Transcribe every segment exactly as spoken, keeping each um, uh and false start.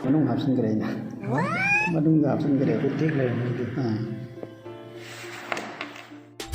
ꯃꯅꯨꯡ ꯍꯥꯞꯆꯤꯟꯈ꯭ꯔꯦ ꯑꯩꯅ꯫ ꯃꯅꯨꯡꯗ ꯍꯥꯞꯆꯤꯟꯈ꯭ꯔꯦ꯫ ꯇꯦꯛ ꯂꯩꯔꯝꯃꯦ ꯑꯗꯨꯗꯤ꯫ ꯑꯥ꯫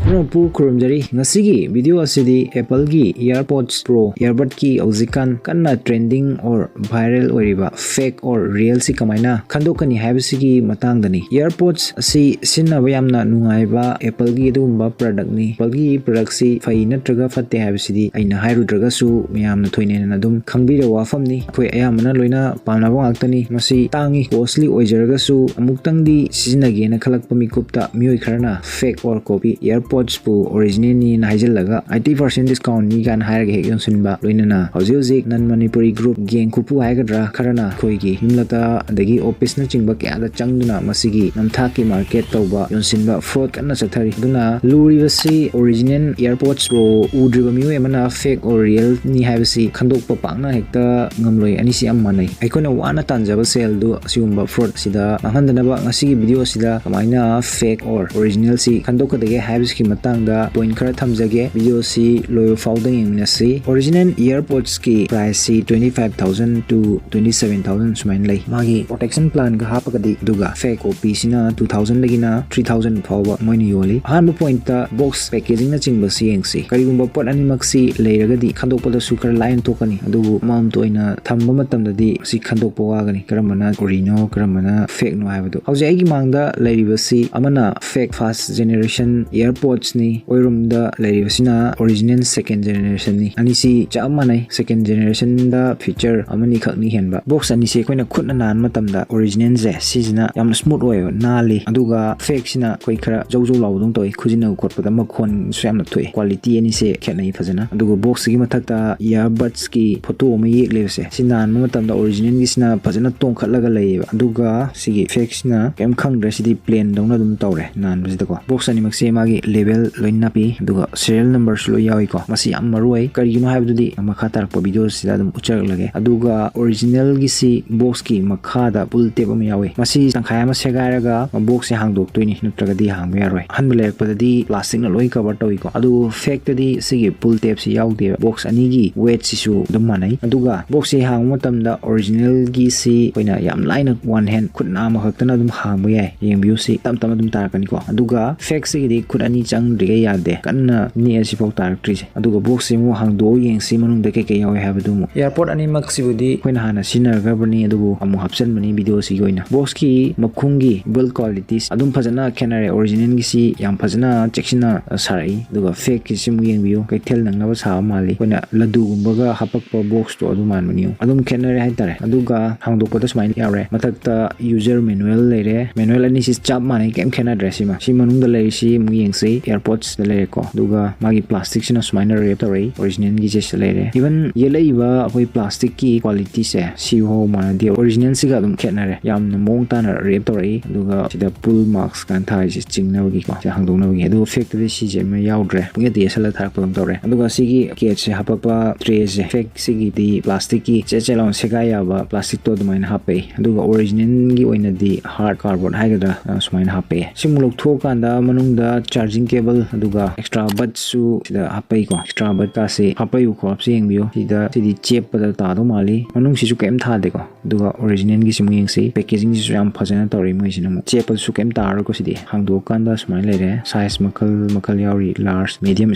ꯄꯨꯝꯅꯃꯛꯄꯨ ꯈꯨꯔꯨꯝꯖꯔꯤ꯫ ꯉꯁꯤꯒꯤ ꯚꯤꯗꯤꯑꯣ ꯑꯁꯤꯗꯤ ꯑꯦꯄꯜꯒꯤ AirPods Pro earbudꯀꯤ ꯍꯧꯖꯤꯛꯀꯥꯟ ꯀꯟꯅ trending or viral ꯑꯣꯏꯔꯤꯕ fake or realꯁꯤ ꯀꯃꯥꯏꯅ ꯈꯟꯗꯣꯛꯀꯅꯤ ꯍꯥꯏꯕꯁꯤꯒꯤ ꯃꯇꯥꯡꯗꯅꯤ꯫ AirPods ꯑꯁꯤ ꯁꯤꯖꯤꯟꯅꯕ ꯌꯥꯝꯅ ꯅꯨꯡꯉꯥꯏꯕ ꯑꯦꯄꯜꯒꯤ ꯑꯗꯨꯒꯨꯝꯕ productꯅꯤ꯫ ꯑꯦꯄꯜꯒꯤ productꯁꯤ ꯐꯩ ꯅꯠꯇ꯭ꯔꯒ ꯐꯠꯇꯦ ꯍꯥꯏꯕꯁꯤꯗꯤ ꯑꯩꯅ ꯍꯥꯏꯔꯨꯗ꯭ꯔꯒꯁꯨ ꯃꯌꯥꯝꯅ ꯊꯣꯏꯅ ꯑꯗꯨꯝ ꯈꯪꯕꯤꯔꯕ ꯋꯥꯐꯝꯅꯤ꯫ ꯑꯩꯈꯣꯏ ꯑꯌꯥꯝꯕꯅ ꯂꯣꯏꯅ ꯄꯥꯝꯅꯕ ꯉꯥꯛꯇꯅꯤ꯫ ꯃꯁꯤ ꯇꯥꯡꯉꯤ, costly ꯑꯣꯏꯖꯔꯒꯁꯨ ꯑꯃꯨꯛꯇꯪꯗꯤ ꯁꯤꯖꯤꯟꯅꯒꯦꯅ ꯈꯜꯂꯛꯄ ꯃꯤꯀꯨꯞꯇ ꯃꯤꯑꯣꯏ ꯈꯔꯅ fake or copy AirPodsꯄꯨ originalꯅꯤꯅ ꯍꯥꯏꯖꯤꯜꯂꯒ eighty percent discountꯅꯤ ꯀꯥꯏꯅ ꯍꯥꯏꯔꯒ ꯍꯦꯛ ꯌꯣꯟꯁꯤꯟꯕ, ꯂꯣꯏꯅꯅ ꯍꯧꯖꯤꯛ ꯍꯧꯖꯤꯛ non Manipuri group gang ꯈꯨꯐꯨ ꯍꯥꯏꯒꯗ꯭ꯔꯥ ꯈꯔꯅ ꯑꯩꯈꯣꯏꯒꯤ ꯌꯨꯝꯂꯛꯇ ꯑꯗꯒꯤ officeꯅꯆꯤꯡꯕ ꯀꯌꯥꯗ ꯆꯪꯗꯨꯅ ꯃꯁꯤꯒꯤ ꯅꯝꯊꯥꯛꯀꯤ market ꯇꯧꯕ, ꯌꯣꯟꯁꯤꯟꯕ, fraud ꯀꯟꯅ ꯆꯠꯊꯔꯤ꯫ ꯑꯗꯨꯅ ꯂꯨꯔꯤꯕꯁꯤ original AirPods Pro ꯎꯗ꯭ꯔꯤꯕ ꯃꯤꯑꯣꯏ ꯑꯃꯅ fake or realꯅꯤ ꯍꯥꯏꯕꯁꯤ ꯈꯟꯗꯣꯛꯄ ꯄꯥꯛꯅ ꯍꯦꯛꯇ ꯉꯝꯂꯣꯏ꯫ ꯑꯅꯤꯁꯤ ꯌꯥꯝ ꯃꯥꯟꯅꯩ꯫ ꯑꯩꯈꯣꯏꯅ ꯋꯥꯅ ꯇꯥꯟꯖꯕ ꯁꯦꯜꯗꯨ ꯑꯁꯤꯒꯨꯝꯕ fraud ꯑꯁꯤꯗ ꯃꯥꯡꯍꯟꯗꯅꯕ ꯉꯁꯤꯒꯤ ꯚꯤꯗꯤꯑꯣ ꯑꯁꯤꯗ ꯀꯃꯥꯏꯅ fake or originalꯁꯤ ꯈꯟꯗꯣꯛꯀꯗꯒꯦ ꯍꯥꯏꯕꯁꯤꯒꯤ ꯃꯇꯥꯡꯗ point ꯈꯔ ꯊꯝꯖꯒꯦ꯫ ꯚꯤꯗꯤꯑꯣꯁꯤ ꯂꯣꯏꯕ ꯐꯥꯎꯗ ꯌꯦꯡꯃꯤꯟꯅꯁꯤ꯫ Original AirPodsꯀꯤ priceꯁꯤ twenty five thousand to twenty seven thousand ꯁꯨꯃꯥꯏꯅ ꯂꯩ꯫ ꯃꯥꯒꯤ protection planꯒ ꯍꯥꯞꯄꯒꯗꯤ, ꯑꯗꯨꯒ fake copyꯁꯤꯅ two thousandꯗꯒꯤꯅ three thousand ꯐꯥꯎꯕ ꯃꯣꯏꯅ ꯌꯣꯜꯂꯤ꯫ ꯑꯍꯥꯟꯕ pointꯇ box packagingꯅꯆꯤꯡꯕꯁꯤ ꯌꯦꯡꯁꯤ꯫ ꯀꯔꯤꯒꯨꯝꯕ ꯄꯣꯠ ꯑꯅꯤꯃꯛꯁꯤ ꯂꯩꯔꯒꯗꯤ ꯈꯟꯗꯣꯛꯄꯗꯁꯨ ꯈꯔ ꯂꯥꯏꯅ ꯊꯣꯛꯀꯅꯤ, ꯑꯗꯨꯕꯨ ꯑꯃꯃꯝꯇ ꯑꯣꯏꯅ ꯊꯝꯕ ꯃꯇꯝꯗꯗꯤ ꯃꯁꯤ ꯈꯟꯗꯣꯛꯄ ꯋꯥꯒꯅꯤ, ꯀꯔꯝꯕꯅ originalꯅꯣ ꯀꯔꯝꯕꯅ fakeꯅꯣ ꯍꯥꯏꯕꯗꯨ꯫ ꯍꯧꯖꯤꯛ ꯑꯩꯒꯤ ꯃꯥꯡꯗ ꯂꯩꯔꯤꯕꯁꯤ ꯑꯃꯅ fake first generation AirPodsꯅꯤ, ꯑꯣꯏꯔꯣꯝꯗ ꯂꯩꯔꯤꯕꯁꯤꯅ original second generationꯅꯤ꯫ ꯑꯅꯤꯁꯤ ꯆꯞ ꯃꯥꯟꯅꯩ, second generationꯗ feature ꯑꯃꯅꯤ ꯈꯛꯅꯤ ꯍꯦꯟꯕ꯫ Box ꯑꯅꯤꯁꯤ ꯑꯩꯈꯣꯏꯅ ꯈꯨꯠꯅ ꯅꯥꯟꯕ ꯃꯇꯝꯗ originalꯁꯦ ꯁꯤꯁꯤꯅ ꯌꯥꯝꯅ smooth ꯑꯣꯏꯌꯦꯕ, ꯅꯥꯜꯂꯤ, ꯑꯗꯨꯒ fakeꯁꯤꯅ ꯑꯩꯈꯣꯏ ꯈꯔ ꯖꯧ ꯖꯧ ꯂꯥꯎꯕꯗꯧꯅ ꯇꯧꯏ, ꯈꯨꯖꯤꯟꯅꯕ ꯈꯣꯠꯄꯗ ꯃꯈꯣꯟꯁꯨ ꯌꯥꯝꯅ ꯊꯣꯛꯑꯦ꯫ Quality ꯑꯅꯤꯁꯦ ꯈꯦꯠꯅꯩ ꯐꯖꯅ꯫ ꯑꯗꯨꯒ boxꯁꯤꯒꯤ ꯃꯊꯛꯇ AirPodsꯀꯤ photo ꯑꯃ ꯌꯦꯛꯂꯤꯕꯁꯦ, ꯁꯤ ꯅꯥꯟꯕ ꯃꯇꯝꯗ originalꯒꯤꯁꯤꯅ ꯐꯖꯅ ꯇꯣꯡꯈꯠꯂꯒ ꯂꯩꯌꯦꯕ, ꯑꯗꯨꯒ ꯁꯤꯒꯤ fakeꯁꯤꯅ ꯀꯩꯝ ꯈꯪꯗ꯭ꯔꯦ, ꯁꯤꯗꯤ plainꯗꯧꯅ ꯑꯗꯨꯝ ꯇꯧꯔꯦ ꯅꯥꯟꯕꯁꯤꯗꯀꯣ꯫ Box ꯑꯅꯤꯃꯛꯁꯦ ꯃꯥꯒꯤ level ꯂꯣꯏꯅ ꯅꯞꯄꯤ, ꯑꯗꯨꯒ serial numberꯁꯨ ꯂꯣꯏ ꯌꯥꯎꯏꯀꯣ꯫ ꯃꯁꯤ ꯌꯥꯝ ꯃꯔꯨ ꯑꯣꯏ, ꯀꯔꯤꯒꯤꯅꯣ ꯍꯥꯏꯕꯗꯨꯗꯤ ꯃꯈꯥ ꯇꯥꯔꯛꯄ videoꯁꯤꯗ ꯑꯗꯨꯝ ꯎꯠꯆꯔꯛꯂꯒꯦ꯫ ꯑꯗꯨꯒ originalꯒꯤꯁꯤ boxꯀꯤ ꯃꯈꯥꯗ pull tab ꯑꯃ ꯌꯥꯎꯏ, ꯃꯁꯤ ꯇꯪꯈꯥꯏ ꯑꯃ ꯁꯦꯒꯥꯏꯔꯒ boxꯁꯦ ꯍꯥꯡꯗꯣꯛꯇꯣꯏꯅꯤ, ꯅꯠꯇ꯭ꯔꯒꯗꯤ ꯍꯥꯡꯕ ꯌꯥꯔꯣꯏ꯫ ꯑꯍꯟꯕ ꯂꯩꯔꯛꯄꯗꯗꯤ plasticꯅ ꯂꯣꯏ cover ꯇꯧꯏꯀꯣ꯫ ꯑꯗꯨ fakeꯇꯗꯤ ꯁꯤꯒꯤ pull tabꯁꯤ ꯌꯥꯎꯗꯦꯕ, box ꯑꯅꯤꯒꯤ weightꯁꯤꯁꯨ ꯑꯗꯨꯝ ꯃꯥꯟꯅꯩ꯫ ꯑꯗꯨꯒ boxꯁꯦ ꯍꯥꯡꯕ ꯃꯇꯝꯗ originalꯒꯤꯁꯤ ꯑꯩꯈꯣꯏꯅ ꯌꯥꯝ ꯂꯥꯏꯅ one hand, ꯈꯨꯠ ꯅꯥꯝꯃ ꯈꯛꯇꯅ ꯑꯗꯨꯝ ꯍꯥꯡꯕ ꯌꯥꯏ꯫ ꯌꯦꯡꯕꯤꯌꯨ, ꯁꯤ ꯇꯞ ꯇꯞꯅ ꯑꯗꯨꯝ ꯇꯥꯔꯛꯀꯅꯤꯀꯣ꯫ ꯑꯗꯨꯒ fakeꯁꯤꯒꯤꯗꯤ ꯈꯨꯠ ꯑꯅꯤ ꯆꯪꯗ꯭ꯔꯤꯈꯩ ꯌꯥꯗꯦ, ꯀꯟꯅ ꯅꯦꯛꯑ ꯁꯤꯐꯥꯎ ꯇꯥꯔꯛꯇ꯭ꯔꯤꯁꯦ꯫ ꯑꯗꯨꯒ boxꯁꯦ ꯑꯃꯨꯛ ꯍꯥꯡꯗꯣꯛꯑ ꯌꯦꯡꯁꯤ ꯃꯅꯨꯡꯗ ꯀꯩꯀꯩ ꯌꯥꯎꯋꯦ ꯍꯥꯏꯕꯗꯨ ꯑꯃꯨꯛ꯫ Airport ꯑꯅꯤꯃꯛꯁꯤꯕꯨꯗꯤ ꯑꯩꯈꯣꯏꯅ ꯍꯥꯟꯅ ꯁꯤꯖꯤꯟꯅꯈ꯭ꯔꯕꯅꯤ, ꯑꯗꯨꯕꯨ ꯑꯃꯨꯛ ꯍꯥꯞꯆꯟꯕꯅꯤ videoꯁꯤꯒꯤ ꯑꯣꯏꯅ꯫ Boxꯀꯤ ꯃꯈꯨꯝꯒꯤ build qualities ꯑꯗꯨꯝ ꯐꯖꯅ ꯈꯦꯠꯅꯔꯦ꯫ Originalꯒꯤꯁꯤ ꯌꯥꯝ ꯐꯖꯅ ꯆꯦꯛꯁꯤꯟꯅ ꯁꯥꯔꯛꯏ, ꯑꯗꯨꯒ fakeꯀꯤꯁꯤ ꯑꯃꯨꯛ ꯌꯦꯡꯕꯤꯌꯨ, ꯀꯩꯊꯦꯜ ꯅꯪꯅꯕ ꯁꯥꯕ ꯃꯥꯜꯂꯤ꯫ ꯑꯩꯈꯣꯏꯅ ꯂꯗꯨꯒꯨꯝꯕꯒ ꯍꯥꯄꯛꯄ boxꯇꯣ ꯑꯗꯨ ꯃꯥꯟꯕꯅꯤ꯫ ꯑꯗꯨꯝ ꯈꯦꯠꯅꯔꯦ ꯍꯥꯏꯇꯥꯔꯦ꯫ ꯑꯗꯨꯒ ꯍꯥꯡꯗꯣꯛꯄꯗ ꯁꯨꯃꯥꯏꯅ ꯌꯥꯎꯔꯦ, ꯃꯊꯛꯇ user manual ꯂꯩꯔꯦ, manual ꯑꯅꯤꯁꯤ ꯆꯞ ꯃꯥꯟꯅꯩ, ꯀꯩꯝ ꯈꯦꯠꯅꯗ꯭ꯔꯦ꯫ ꯁꯤꯃ, ꯁꯤ ꯃꯅꯨꯡꯗ ꯂꯩꯔꯤꯁꯤ ꯑꯃꯨꯛ ꯌꯦꯡꯁꯤ꯫ Airportsꯇ ꯂꯩꯔꯦꯀꯣ, ꯑꯗꯨꯒ ꯃꯥꯒꯤ plasticꯁꯤꯅ ꯁꯨꯃꯥꯏꯅ wrap ꯇꯧꯔꯛꯏ, originalꯒꯤꯁꯦ ꯁꯤꯗ ꯂꯩꯔꯦ꯫ Even ꯌꯦꯠꯂꯛꯏꯕ ꯑꯩꯈꯣꯏ plasticꯀꯤ qualityꯁꯦ ꯁꯤꯐꯥꯎ ꯃꯥꯟꯅꯗꯦ, originalꯁꯤꯒ ꯑꯗꯨꯝ ꯈꯦꯠꯅꯔꯦ꯫ ꯌꯥꯝꯅ ꯃꯑꯣꯡ ꯇꯥꯅ wrap ꯇꯧꯔꯛꯏ꯫ ꯑꯗꯨꯒ ꯁꯤꯗ pull marks ꯀꯥꯏꯅ ꯊꯥꯔꯤꯁꯦ ꯆꯤꯡꯅꯕꯒꯤꯀꯣ, ꯁꯤ ꯍꯥꯡꯗꯣꯛꯅꯕꯒꯤ꯫ ꯑꯗꯨꯒ fakeꯇꯗꯤ ꯁꯤꯁꯦ ꯑꯃ ꯌꯥꯎꯗ꯭ꯔꯦ, ꯄꯨꯡꯌꯦꯠꯇ ꯌꯦꯠꯁꯜꯂ ꯊꯥꯔꯛꯄ ꯑꯗꯨꯝ ꯇꯧꯔꯦ꯫ ꯑꯗꯨꯒ ꯁꯤꯒꯤ cageꯁꯦ ꯍꯥꯄꯛꯄ trayꯁꯦ, fakeꯁꯤꯒꯤꯗꯤ plasticꯀꯤ ꯆꯦꯠ ꯆꯦꯠ ꯂꯥꯎꯅ ꯁꯦꯒꯥꯏ ꯌꯥꯕ plasticꯇꯣ ꯑꯗꯨꯃꯥꯏꯅ ꯍꯥꯞꯄꯛꯏ, ꯑꯗꯨꯒ originalꯒꯤ ꯑꯣꯏꯅꯗꯤ hard cardboard ꯍꯥꯏꯒꯗ꯭ꯔꯥ, ꯑ, ꯁꯨꯃꯥꯏꯅ ꯍꯥꯞꯄꯛꯑꯦ꯫ ꯁꯤꯃꯨꯛ ꯂꯧꯊꯣꯛꯑꯀꯥꯟꯗ ꯃꯅꯨꯡꯗ charging cable ꯑꯗꯨꯒ extra budꯁꯨ ꯁꯤꯗ ꯍꯥꯞꯄꯛꯏꯀꯣ꯫ Extra budꯀꯥꯁꯤ ꯍꯥꯞꯄꯛꯏꯕ ꯈꯣꯠꯂꯞꯁꯤ ꯌꯦꯡꯕꯤꯌꯨ꯫ ꯁꯤꯗ, ꯁꯤꯗꯤ ꯆꯦꯞꯄꯗ ꯇꯥꯗꯧ ꯃꯥꯜꯂꯤ꯫ ꯃꯅꯨꯡꯁꯤꯁꯨ ꯀꯩꯝ ꯊꯥꯗꯦꯀꯣ꯫ ꯑꯗꯨꯒ originalꯒꯤꯁꯤ ꯑꯃꯨꯛ ꯌꯦꯡꯁꯤ꯫ Packagingꯁꯤꯁꯨ ꯌꯥꯝ ꯐꯖꯅ ꯇꯧꯔꯤ ꯃꯣꯏꯁꯤꯅ ꯑꯃꯨꯛ꯫ ꯆꯦꯞꯄꯗꯁꯨ ꯀꯩꯝ ꯇꯥꯔꯔꯣꯏꯀꯣ ꯁꯤꯗꯤ꯫ ꯍꯥꯡꯗꯣꯛꯑꯀꯥꯟꯗ ꯁꯨꯃꯥꯏꯅ ꯂꯩꯔꯦ꯫ Size ꯃꯈꯜ ꯃꯈꯜ ꯌꯥꯎꯔꯤ, large, medium,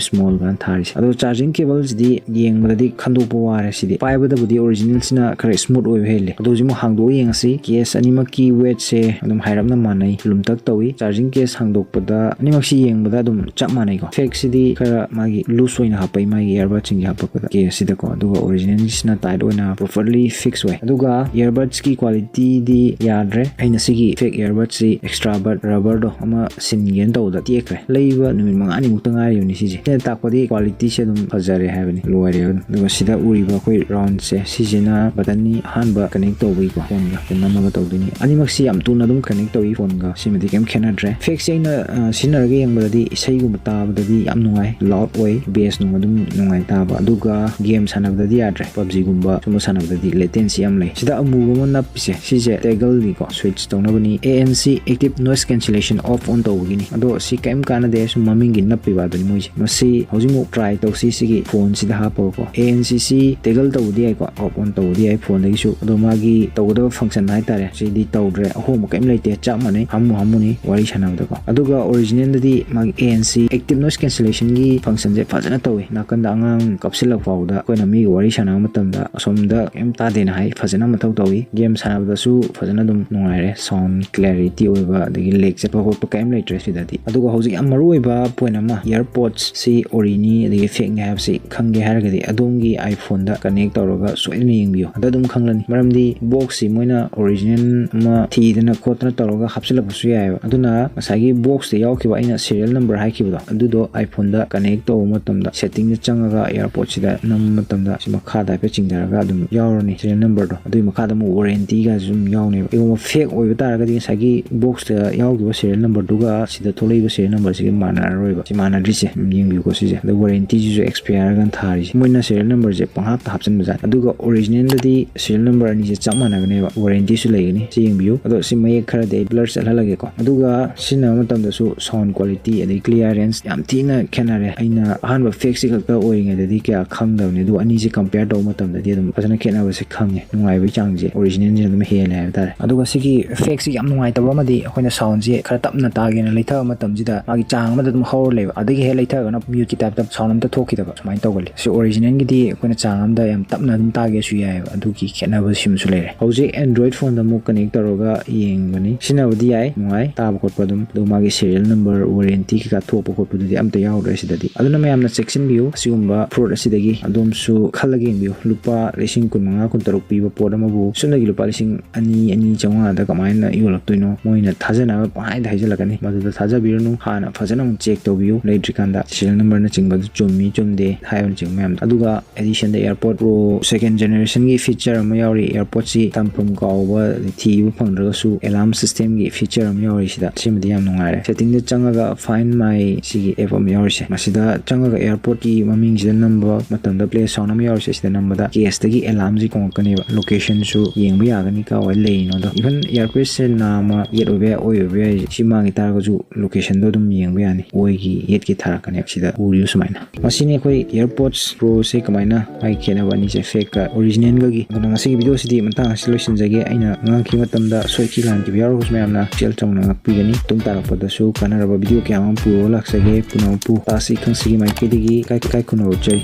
small ꯀꯥꯏꯅ ꯊꯥꯔꯤꯁꯦ꯫ ꯑꯗꯣ charging cableꯁꯤꯗꯤ ꯌꯦꯡꯕꯗꯗꯤ ꯈꯟꯗꯣꯛꯄ ꯋꯥꯔꯦ ꯁꯤꯗꯤ꯫ ꯄꯥꯏꯕꯗꯕꯨꯗꯤ originalꯁꯤꯅ ꯈꯔ smooth ꯑꯣꯏꯕ ꯍꯦꯜꯂꯦ꯫ ꯑꯗꯣ ꯍꯧꯖꯤꯛ ꯑꯃꯨꯛ ꯍꯥꯡꯗꯣꯛꯑ ꯌꯦꯡꯉꯁꯤ꯫ Case ꯑꯅꯤꯃꯛꯀꯤ weightꯁꯦ ꯑꯗꯨꯝ ꯍꯥꯏꯔꯞꯅ ꯃꯥꯟꯅꯩ, ꯂꯨꯝꯇꯛ ꯇꯧꯏ꯫ Charging case ꯍꯥꯡꯗꯣꯛꯄꯗ ꯑꯅꯤꯃꯛꯁꯤ ꯌꯦꯡꯕꯗ ꯑꯗꯨꯝ ꯆꯞ ꯃꯥꯟꯅꯩꯀꯣ꯫ Fakeꯁꯤꯗꯤ ꯈꯔ ꯃꯥꯒꯤ loose ꯑꯣꯏꯅ ꯍꯥꯞꯄꯛꯏ, ꯃꯥꯒꯤ earbudꯁꯤꯡꯁꯦ ꯍꯥꯞꯄꯛꯄꯗ caseꯁꯤꯗꯀꯣ꯫ ꯑꯗꯨꯒ originalꯁꯤꯅ tight ꯑꯣꯏꯅ properly fix ꯑꯣꯏ꯫ ꯑꯗꯨꯒ Earbuds ꯀꯤ quality ꯗꯤ ꯌꯥꯗ꯭ꯔꯦ꯫ ꯑꯩꯅ ꯁꯤꯒꯤ fake earbuds ꯁꯤ extra bud rubber ꯗꯣ ꯑꯃ ꯁꯤꯟꯒꯦꯅ ꯇꯧꯕꯗ ꯇꯦꯛꯈ꯭ꯔꯦ꯫ ꯂꯩꯕ ꯅꯨꯃꯤꯠ ꯃꯉꯥꯅꯤꯃꯨꯛꯇ ꯉꯥꯏꯔꯤꯕꯅꯤ ꯁꯤꯁꯦ꯫ ꯁꯤꯅ ꯇꯥꯛꯄꯗꯤ quality ꯁꯦ ꯑꯗꯨꯝ ꯐꯖꯔꯦ ꯍꯥꯏꯕꯅꯤ, ꯂꯣꯏꯔꯦ꯫ ꯑꯗꯨꯒ ꯁꯤꯗ ꯎꯔꯤꯕ ꯑꯩꯈꯣꯏ round ꯁꯦ, ꯁꯤꯁꯤꯅ button ꯅꯤ, ꯑꯍꯥꯟꯕ connect ꯇꯧꯕꯒꯤꯀꯣ, phone ꯒ ꯅꯝꯃꯒ ꯇꯧꯗꯣꯏꯅꯤ꯫ ꯑꯅꯤꯃꯛꯁꯤ ꯌꯥꯝ ꯊꯨꯅ ꯑꯗꯨꯝ connect ꯇꯧꯏ phone ꯒ, ꯁꯤꯃꯗꯤ ꯀꯩꯝ ꯈꯦꯠꯅꯗ꯭ꯔꯦ꯫ Fake ꯁꯦ ꯑꯩꯅ ꯑ, ꯁꯤꯖꯤꯟꯅꯔꯒ ꯌꯦꯡꯕꯗꯗꯤ ꯏꯁꯩꯒꯨꯝꯕ ꯇꯥꯕꯗꯗꯤ ꯌꯥꯝ ꯅꯨꯡꯉꯥꯏ, loud ꯑꯣꯏ, bass ꯅꯨꯡ ꯑꯗꯨꯝ ꯅꯨꯡꯉꯥꯏ ꯇꯥꯕ꯫ ꯑꯗꯨꯒ game ꯁꯥꯟꯅꯕꯗꯗꯤ ꯌꯥꯗ꯭ꯔꯦ, PUBG ꯒꯨꯝꯕ ꯁꯨꯝꯕ ꯁꯥꯟꯅꯕꯗꯗꯤ latency ꯌꯥꯝ ꯂꯩ꯫ ꯁꯤꯗ ꯑꯃꯨꯕ ꯑꯃ ꯅꯞꯄꯤꯁꯦ, ꯁꯤꯁꯦ toggle ꯅꯤꯀꯣ, switch ꯇꯧꯅꯕꯅꯤ꯫ A N C, Active Noise Cancellation, off on ꯇꯧꯕꯒꯤꯅꯤ꯫ ꯑꯗꯣ ꯁꯤ ꯀꯩꯝ ꯀꯥꯟꯅꯗꯦ, ꯁꯨꯝ ꯃꯃꯤꯡꯒꯤ ꯅꯞꯄꯤꯕ ꯑꯗꯨꯅꯤ ꯃꯣꯏꯁꯦ꯫ ꯃꯁꯤ ꯍꯧꯖꯤꯛꯃꯨꯛ try ꯇꯧꯁꯤ, ꯁꯤꯒꯤ phone ꯁꯤꯗ ꯍꯥꯞꯄꯒꯀꯣ꯫ A N C ꯁꯤ toggle ꯇꯧꯕꯗꯤ ꯌꯥꯏꯀꯣ, off on ꯇꯧꯕꯗꯤ ꯌꯥꯏ phone ꯗꯒꯤꯁꯨ꯫ ꯑꯗꯣ ꯃꯥꯒꯤ ꯇꯧꯒꯗꯕ function ꯍꯥꯏꯇꯥꯔꯦ, ꯁꯤꯗꯤ ꯇꯧꯗ꯭ꯔꯦ, ꯑꯍꯣꯡꯕ ꯀꯩꯝ ꯂꯩꯇꯦ, ꯆꯞ ꯃꯥꯟꯅꯩ, ꯍꯥꯃꯨ ꯍꯥꯃꯨꯅꯤ ꯋꯥꯔꯤ ꯁꯥꯟꯅꯕꯗꯀꯣ꯫ ꯑꯗꯨꯒ original ꯗꯗꯤ ꯃꯥꯒꯤ A N C, Active Noise Cancellation ꯒꯤ function ꯁꯦ ꯐꯖꯅ ꯇꯧꯏ꯫ ꯅꯥꯀꯟꯗ ꯑꯉꯥꯡ ꯀꯞꯁꯤꯜꯂꯛ ꯐꯥꯎꯕꯗ ꯑꯩꯈꯣꯏꯅ ꯃꯤꯒ ꯋꯥꯔꯤ ꯁꯥꯟꯅꯕ ꯃꯇꯝꯗ ꯑꯁꯣꯝꯗ ꯀꯩꯝ ꯇꯥꯗꯦꯅ ꯍꯥꯏ, ꯐꯖꯅ ꯃꯊꯧ ꯇꯧꯏ꯫ Game ꯁꯥꯟꯅꯕꯗꯁꯨ ꯐꯖꯅ ꯑꯗꯨꯝ ꯅꯨꯡꯉꯥꯏꯔꯦ, sound clarity ꯑꯣꯏꯕ ꯑꯗꯒꯤ lag ꯆꯠꯄ ꯈꯣꯠꯄ ꯀꯩꯝ ꯂꯩꯇ꯭ꯔꯦ ꯁꯤꯗꯗꯤ꯫ ꯑꯗꯨꯒ ꯍꯧꯖꯤꯛ ꯌꯥꯝ ꯃꯔꯨ ꯑꯣꯏꯕ point ꯑꯃ, earpods ꯁꯤ ꯑꯣꯔꯤꯅꯤ ꯑꯗꯒꯤ fake ꯅꯤ ꯍꯥꯏꯕꯁꯤ ꯈꯪꯒꯦ ꯍꯥꯏꯔꯒꯗꯤ ꯑꯗꯣꯝꯒꯤ iPhone ꯗ connect ꯇꯧꯔꯒ ꯁꯣꯏꯗꯅ ꯌꯦꯡꯕꯤꯌꯨ꯫ ꯑꯗ ꯑꯗꯨꯝ ꯈꯪꯂꯅꯤ, ꯃꯔꯝꯗꯤ box ꯁꯤ ꯃꯣꯏꯅ original ꯑꯃ ꯊꯤꯗꯅ ꯈꯣꯠꯇꯅ ꯇꯧꯔꯒ ꯍꯥꯞꯆꯤꯜꯂꯛꯄꯁꯨ ꯌꯥꯏꯑꯕ꯫ ꯑꯗꯨꯅ ꯉꯁꯥꯏꯒꯤ box ꯇ ꯌꯥꯎꯈꯤꯕ ꯑꯩꯅ serial number ꯍꯥꯏꯈꯤꯕꯗꯣ, ꯑꯗꯨꯗꯣ iPhone ꯗ connect ꯇꯧꯕ ꯃꯇꯝꯗ, setting ꯗ ꯆꯪꯉꯒ earpods ꯁꯤꯗ ꯅꯝꯕ ꯃꯇꯝꯗ ꯁꯤ ꯃꯈꯥꯗ ꯍꯥꯏꯐꯦꯠ ꯆꯤꯡꯊꯔꯒ ꯑꯗꯨꯝ ꯌꯥꯎꯔꯅꯤ serial number ꯗꯣ꯫ ꯑꯗꯨꯒꯤ ꯃꯈꯥꯗ ꯑꯃꯨꯛ warranty ꯒꯁꯨ ꯑꯗꯨꯝ ꯌꯥꯎꯅꯦꯕ꯫ ꯀꯩꯒꯨꯝꯕ fake ꯑꯣꯏꯕ ꯇꯥꯔꯒꯗꯤ ꯉꯁꯥꯏꯒꯤ box ꯇ ꯌꯥꯎꯈꯤꯕ serial number ꯗꯨꯒ ꯁꯤꯗ ꯊꯣꯛꯂꯛꯏꯕ serial number ꯁꯤꯒ ꯃꯥꯟꯅꯔꯔꯣꯏꯕ꯫ ꯁꯤ ꯃꯥꯟꯅꯗ꯭ꯔꯤꯁꯦ ꯑꯗꯨꯝ ꯌꯦꯡꯕꯤꯌꯨꯀꯣ꯫ ꯁꯤꯁꯦ ꯑꯗ warranty ꯁꯤꯁꯨ expire ꯒ ꯊꯥꯔꯤꯁꯦ, ꯃꯣꯏꯅ serial number ꯁꯦ ꯄꯪꯍꯥꯞꯇ ꯍꯥꯞꯆꯤꯟꯕ ꯖꯥꯠꯅꯤ꯫ ꯑꯗꯨꯒ original ꯗꯗꯤ serial number ꯑꯅꯤꯁꯦ ꯆꯞ ꯃꯥꯟꯅꯒꯅꯦꯕ, warranty ꯁꯨ ꯂꯩꯒꯅꯤ꯫ ꯁꯤ ꯌꯦꯡꯕꯤꯌꯨ꯫ ꯑꯗꯣ ꯁꯤ ꯃꯌꯦꯛ ꯈꯔꯗꯤ ꯑꯩ blur ꯆꯠꯍꯜꯂꯒꯦꯀꯣ꯫ ꯑꯗꯨꯒ ꯁꯤꯖꯤꯟꯅꯕ ꯃꯇꯝꯗꯁꯨ sound quality ꯑꯗꯩ clearance ꯌꯥꯝ ꯊꯤꯅ ꯈꯦꯠꯅꯔꯦ꯫ ꯑꯩꯅ ꯑꯍꯥꯟꯕ fake ꯁꯤ ꯈꯛꯇ ꯑꯣꯏꯔꯤꯉꯩꯗꯗꯤ ꯀꯌꯥ ꯈꯪꯗꯕꯅꯤ, ꯑꯗꯨꯒ ꯑꯅꯤꯁꯦ compare ꯇꯧꯕ ꯃꯇꯝꯗꯗꯤ ꯑꯗꯨꯝ ꯐꯖꯅ ꯈꯦꯠꯅꯕꯁꯦ ꯈꯪꯉꯦ꯫ ꯅꯨꯡꯉꯥꯏꯕꯒꯤ ꯆꯥꯡꯁꯦ original ꯁꯤꯅ ꯑꯗꯨꯝ ꯍꯦꯜꯂꯦ ꯍꯥꯏꯕ ꯇꯥꯔꯦ꯫ ꯑꯗꯨꯒ ꯁꯤꯒꯤ fake ꯁꯤ ꯌꯥꯝ ꯅꯨꯡꯉꯥꯏꯇꯕ ꯑꯃꯗꯤ, ꯑꯩꯈꯣꯏꯅ sound ꯁꯦ ꯈꯔ ꯇꯞꯅ ꯇꯥꯒꯦꯅ ꯂꯩꯊꯕ ꯃꯇꯝꯁꯤꯗ ꯃꯥꯒꯤ ꯆꯥꯡ ꯑꯃꯗ ꯑꯗꯨꯝ ꯍꯧꯔ ꯂꯩꯕ, ꯑꯗꯒꯤ ꯍꯦꯛ ꯂꯩꯊꯔꯒꯅ mute ꯀꯤ type ꯇ sound ꯑꯝꯇ ꯊꯣꯛꯈꯤꯗꯕ ꯁꯨꯃꯥꯏꯅ ꯇꯧꯒꯜꯂꯤ꯫ ꯁꯤ original ꯒꯤꯗꯤ ꯑꯩꯈꯣꯏꯅ ꯆꯥꯡ ꯑꯃꯗ ꯌꯥꯝ ꯇꯞꯅ ꯑꯗꯨꯝ ꯇꯥꯒꯦꯁꯨ ꯌꯥꯏꯑꯕ, ꯑꯗꯨꯒꯤ ꯈꯦꯠꯅꯕ ꯁꯤꯃꯁꯨ ꯂꯩꯔꯦ꯫ ꯍꯧꯖꯤꯛ Android phone ꯗ ꯑꯃꯨꯛ connect ꯇꯧꯔꯒ ꯌꯦꯡꯕꯅꯤ꯫ ꯁꯤꯖꯤꯟꯅꯕꯗꯤ ꯌꯥꯏ, ꯅꯨꯡꯉꯥꯏ, ꯇꯥꯕ ꯈꯣꯠꯄ ꯑꯗꯨꯝ, ꯑꯗꯨ ꯃꯥꯒꯤ serial number, warranty ꯀꯩꯀꯥ ꯊꯣꯛꯄ ꯈꯣꯠꯄꯗꯨꯗꯤ ꯑꯝꯇ ꯌꯥꯎꯗ꯭ꯔꯦ ꯁꯤꯗꯗꯤ꯫ ꯑꯗꯨꯅ ꯃꯌꯥꯝꯅ ꯆꯦꯛꯁꯤꯟꯕꯤꯌꯨ, ꯑꯁꯤꯒꯨꯝꯕ fraud ꯑꯁꯤꯗꯒꯤ ꯑꯗꯣꯝꯁꯨ ꯈꯜꯂꯒ ꯌꯦꯡꯕꯤꯌꯨ꯫ ꯂꯨꯄꯥ ꯂꯤꯁꯤꯡ ꯀꯨꯟꯃꯉꯥ, ꯀꯨꯟꯇꯔꯨꯛ ꯄꯤꯕ ꯄꯣꯠ ꯑꯃꯕꯨ ꯁꯨꯞꯅꯒꯤ ꯂꯨꯄꯥ ꯂꯤꯁꯤꯡ ꯑꯅꯤ, ꯑꯅꯤ ꯆꯥꯝꯃꯉꯥꯗ ꯀꯃꯥꯏꯅ ꯌꯣꯜꯂꯛꯇꯣꯏꯅꯣ? ꯃꯣꯏꯅ ꯊꯥꯖꯅꯕ ꯄꯪꯍꯥꯏꯗ ꯍꯥꯏꯖꯤꯜꯂꯛꯀꯅꯤ꯫ ꯃꯗꯨꯗ ꯊꯥꯖꯕꯤꯔꯨꯅꯨ꯫ ꯍꯥꯟꯅ ꯐꯖꯅ ꯑꯃꯨꯛ ꯆꯦꯛ ꯇꯧꯕꯤꯌꯨ, ꯂꯩꯗ꯭ꯔꯤꯀꯥꯟꯗ serial number ꯅꯆꯤꯡꯕꯗꯨ ꯆꯨꯝꯃꯤ ꯆꯨꯝꯗꯦ ꯍꯥꯏꯕꯅꯆꯤꯡꯕ ꯃꯌꯥꯝꯗꯣ꯫ ꯑꯗꯨꯒ addition ꯗ AirPods Pro second generation ꯒꯤ feature ꯑꯃ ꯌꯥꯎꯔꯤ꯫ AirPods ꯁꯤ ꯇꯝꯐꯝ ꯀꯥꯎꯕ, ꯊꯤꯕ ꯐꯪꯗ꯭ꯔꯒꯁꯨ alarm system ꯒꯤ feature ꯑꯃ ꯌꯥꯎꯔꯤ꯫ ꯁꯤꯗ ꯁꯤꯃꯗꯤ ꯌꯥꯝ ꯅꯨꯡꯉꯥꯏꯔꯦ꯫ Setting ꯗ ꯆꯪꯉꯒ Find My ꯁꯤꯒꯤ app ꯑꯃ ꯌꯥꯎꯔꯤꯁꯦ, ꯃꯁꯤꯗ ꯆꯪꯉꯒ AirPods ꯀꯤ ꯃꯃꯤꯡꯁꯤꯗ ꯅꯝꯕ ꯃꯇꯝꯗ play sound ꯑꯃ ꯌꯥꯎꯔꯤꯁꯦ, ꯁꯤꯗ ꯅꯝꯕꯗ case ꯇꯒꯤ alarm ꯁꯤ ꯈꯣꯡꯉꯛꯀꯅꯦꯕ꯫ Location ꯁꯨ ꯌꯦꯡꯕ ꯌꯥꯒꯅꯤ, ꯀꯥꯏꯋꯥꯏ ꯂꯩꯔꯤꯅꯣꯗꯣ꯫ Even AirPods ꯁꯦ ꯅꯥꯝꯃ ꯌꯦꯠ ꯑꯣꯏꯕ ꯌꯥꯏ, ꯑꯣꯏ ꯑꯣꯏꯕ ꯌꯥꯏ, ꯁꯤ ꯃꯥꯡꯈꯤ ꯇꯥꯔꯒꯁꯨ location ꯗꯣ ꯑꯗꯨꯝ ꯌꯦꯡꯕ ꯌꯥꯅꯤ꯫ ꯑꯣꯏꯒꯤ ꯌꯦꯠꯀꯤ ꯊꯥꯔꯛꯀꯅꯦꯕ꯫ ꯁꯤꯗ ꯎꯔꯤꯕ ꯁꯨꯃꯥꯏꯅ꯫ ꯃꯁꯤꯅꯤ ꯑꯩꯈꯣꯏ AirPods Pro ꯁꯦ ꯀꯃꯥꯏꯅ ꯃꯥꯒꯤ ꯈꯦꯠꯅꯕ ꯑꯅꯤꯁꯦ, fake ꯀ original ꯒꯒꯤ꯫ ꯑꯗꯨꯅ ꯉꯁꯤꯒꯤ video ꯁꯤꯗꯤ ꯃꯇꯥꯡ ꯑꯁꯤ ꯂꯣꯏꯁꯤꯟꯖꯒꯦ꯫ ꯑꯩꯅ ꯉꯥꯡꯈꯤꯕ ꯃꯇꯝꯗ ꯁꯣꯏꯈꯤ ꯂꯥꯟꯈꯤꯕ ꯌꯥꯎꯔꯒꯁꯨ ꯃꯌꯥꯝꯅ ꯏꯆꯦꯜ ꯆꯝꯅ ꯉꯥꯛꯄꯤꯒꯅꯤ꯫ ꯃꯇꯨꯡ ꯇꯥꯔꯛꯄꯗꯁꯨ ꯀꯥꯟꯅꯔꯕ video ꯀꯌꯥ ꯑꯃ ꯄꯨꯔꯒ ꯂꯥꯛꯆꯒꯦ꯫ ꯄꯨꯝꯅꯃꯛꯄꯨ ꯇꯥꯁꯤ ꯈꯪꯁꯤꯒꯤ ꯃꯥꯏꯀꯩꯗꯒꯤ ꯏꯀꯥꯏ ꯏꯀꯥꯏ ꯈꯨꯝꯅꯕ ꯎꯠꯆꯔꯤ꯫